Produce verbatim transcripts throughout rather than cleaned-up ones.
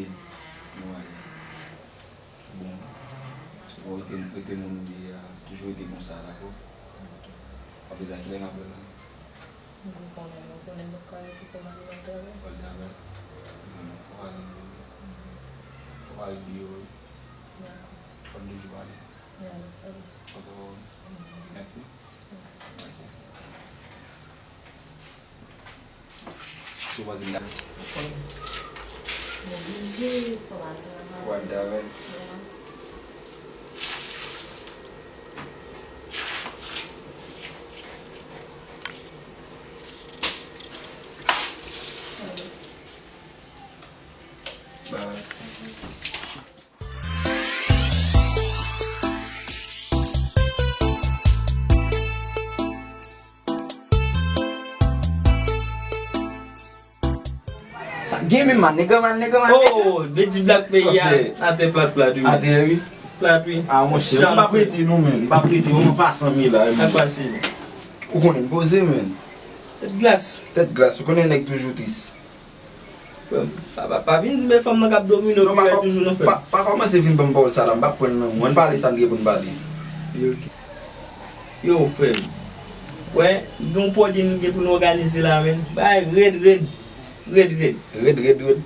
Nou ale. Bon, bon, rete, rete moun ou ye a, toujou rete konsa, dakò? Apre sa, kilè n ap wè la? Ou konnen, ou konnen nou ka rete kòm al travay. Al travay? Bon, w ale, w ale biwo, wi. Dakò. Fò n toujou pale. Dakò. Mèsi. Ok. Sou pase m la. Mwen oblije, fò m al travay. Fò w al travay. Bye. Sa gen menm, man, nèg man, nèg man. Oh, Benji Black peyi a, atè plat, plat, wi. Atè, wi. Plat, wi. Ah, monchè, m p ap rete non, men. M p ap rete, mwen pa san mil la, men. Sa k pase? Ou konnen m poze, men. Tèt glas. Tèt glas, ou konnen nèg toujou tris. Frè m, pa, pa, pa vin di men fanm nan k ap domine w pi rèd toujou non, frè m. Pa, pa kòmanse vin ban m pawòl sa la, m p ap pran l nan men w. Ann pale sa n gen pou n pale. Yo, ok. Yo, frè m. Wè, gen yon pwodui nou gen pou nou òganize la, men. Bagay rèd, rèd. Rèd, rèd. Rèd, rèd, rèd.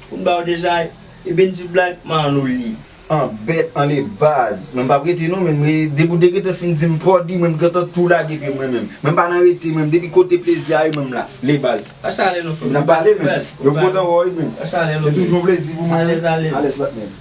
Pou n ba w deja, e Benji Black, man, nou li. An bèt, an le baz. Mwen m p ap rete non, men mwen, depi w te gentan fin di m pwodui, mwen m gentan tou lage pye mwen menm. Mwen m pa nan rete, mwen m depi kote plezi a ye, mwen m la. Le baz. Mache ale non, frè m. N ap pale, men. Yo kontan wè w, men. Mache ale non. Se toujou yon plezi pou mwen. Alèz, alèz. Alèz, patnè.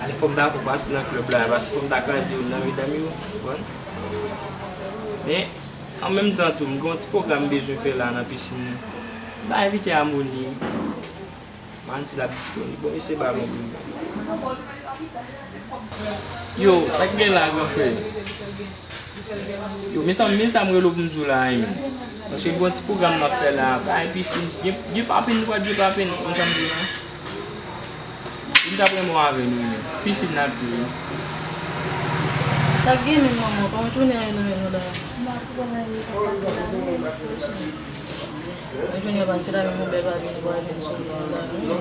Ale, fò m dakò pase nan klèb la, pase fò m ta kraze youn nan medam yo, ou konprann? Men, an menm tan tou, m gen yon ti pwogram m bezwen fè la nan pisin nan. M ta envite Amoni. Mwen si l ap disponib. Bon, mesye ba mwen pou m. Yo, sa k gen la, gran frè? Yo, men sa, men sa m rele w pou m di w la, wi, men. Paske gen yon ti pwogram n ap fè la. Bay pisin. Gen, gen papen, nou pral gen papen, konn sa m di w la. M t ap renmen w avè nou, men. Pisin n ap ye, wi. T ap gen menm manman, pa w tounen anyen nan men nou la. M pa konn anyen k ap pase la, non. Mwen jwenn yo pase la, men mon bèl pa vini, pa jwenn sou nou la, non.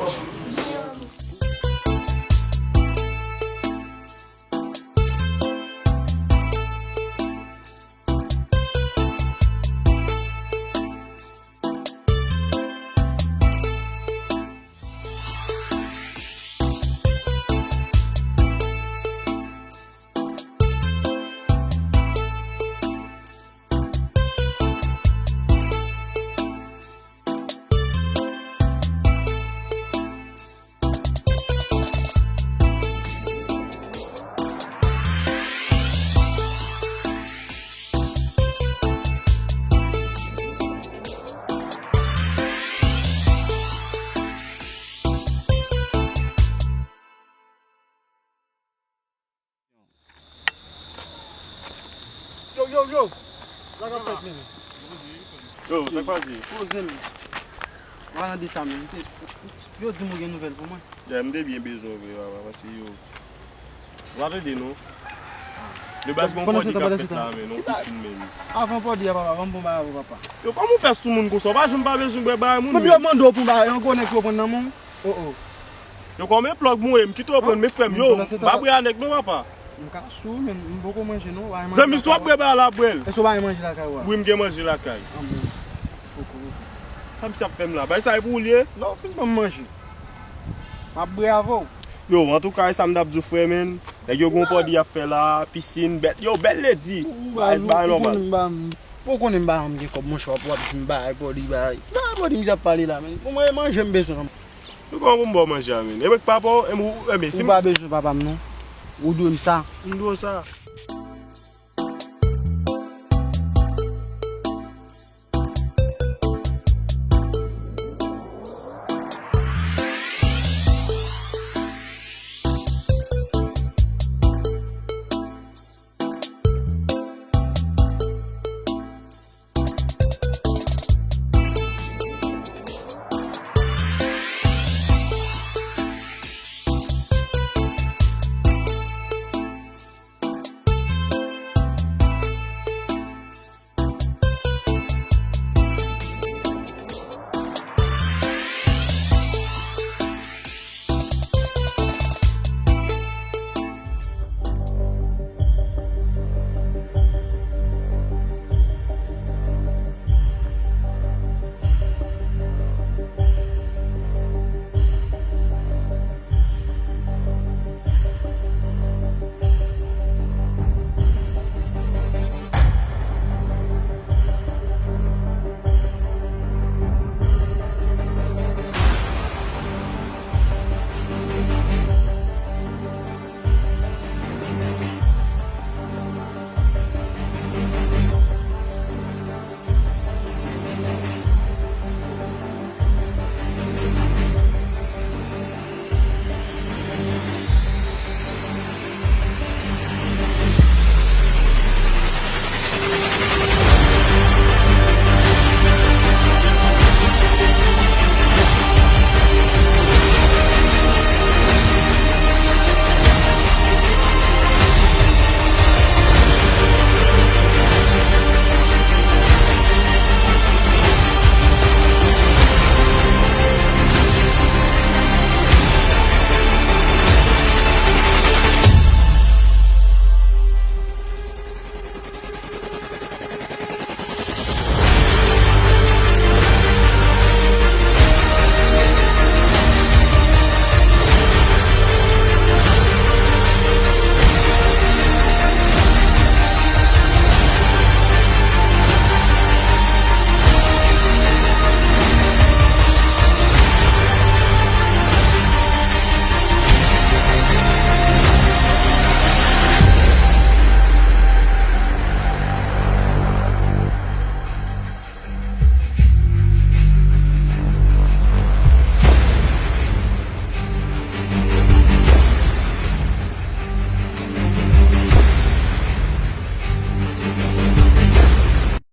Yo, yo, yo! Sa k ap fèt, men? Yo, sa k pase? Poze m. Mwen nan de sa, men. Yo di m ou gen nouvèl pou mwen. Ya, m te byen bezwen w vre, papa, paske yo. W ap ede nou. De baz, gon pòdi k ap fèt la, men, non, pisin, men. Avan pòdi a, papa, ban m bon bagay pou papa. Yo, kòman w fè sou moun konsa? W pa janm pa bezwen bwè bagay moun, men. Yo mande w pou bagay, yon gwo nèg yo pran nan men w. Oh, oh. Yo kòm e plòg mwen, m kite w pran, men frè m, yo, m pa bwè a nèg non, papa. M ka sou, men m poko manje non, w pa manje lakay ou a? Zanmi, si w ap bwè bagay la, bwè l. Èske w pa gen manje lakay ou a? Wi, m gen manje lakay. Ah, bon. Poko, poko. Sa misye ap fè m la? Bagay sa e pou ou l ye? Lè w fin ban m manje, m ap bwè avè w. Yo, antouka, e sa m t ap di w, frè, men. Nèg yo gon pòdi y ap fè la, pisin, bèt. Yo, bèl ledi. Bagay, bagay nòmal. Ou konnen m pa janm gen kòb, monchè, w ap, w ap di m bagay, pòdi bagay. Bagay pòdi m ap pale la, men. Pou mwen, e manje m bezwen. Nou kòman pou m ba w manje a, men? E mwen k papa w, e mwen, e men, si Ou m, pa bezwen papa m, non. Ou dwe m sa. M dwe w sa.